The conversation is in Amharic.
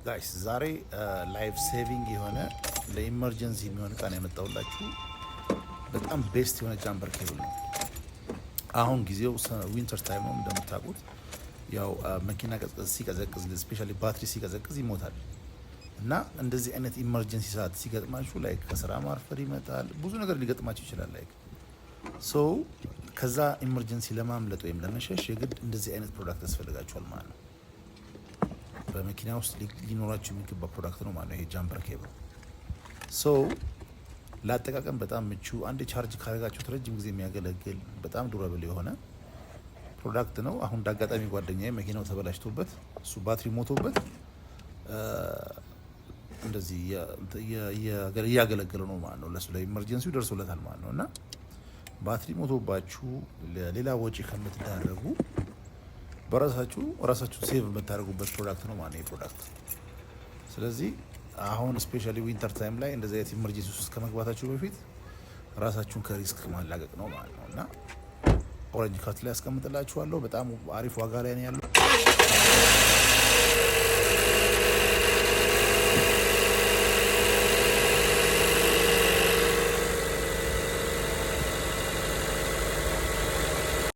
Guys፣ ዛሬ life saving የሆነ ለ emergency የሚሆን እቃ ነው ያመጣሁላችሁ። በጣም best የሆነ jumper cable ነው። አሁን ጊዜው winter time ነው እንደምታውቁት። ያው መኪና ቀዝቀዝ ሲቀዘቅዝ፣ especially ባትሪ ሲቀዘቅዝ ይሞታል። እና እንደዚህ አይነት emergency ሰዓት ሲገጥማችሁ like ከስራ ማርፈድ ይመጣል፣ ብዙ ነገር ሊገጥማችሁ ይችላል። Like so ከዛ emergency ለማምለጥ ወይም ለመሸሽ የግድ እንደዚህ አይነት product ያስፈልጋችኋል ማለት ነው። በመኪና ውስጥ ሊኖራችሁ የሚገባ product ነው ማለት ነው ይሄ jumper cable። So ለአጠቃቀም በጣም ምቹ፣ አንድ charge ካደረጋችሁት ረጅም ጊዜ የሚያገለግል፣ በጣም durable የሆነ product ነው። አሁን እንዳጋጣሚ ጓደኛዬ መኪናው ተበላሽቶበት፣ እሱ ባትሪ ሞቶበት እንደዚህ እያገለገለ ነው ማለት ነው። ለሱ ለ emergency ው ደርሶለታል ማለት ነው። እና ባትሪ ሞቶባችሁ ለሌላ ወጪ ከምትዳረጉ በራሳችሁ ራሳችሁ save የምታደርጉበት product ነው ማለት ነው ይህ product። ስለዚህ አሁን especially winter time ላይ እንደዚህ አይነት emergency ውስጥ ከመግባታችሁ በፊት ራሳችሁን ከ risk ማላቀቅ ነው ማለት ነው። እና Orange Cart ላይ ያስቀምጥላችኋለሁ። በጣም አሪፍ ዋጋ ላይ ነው ያለው።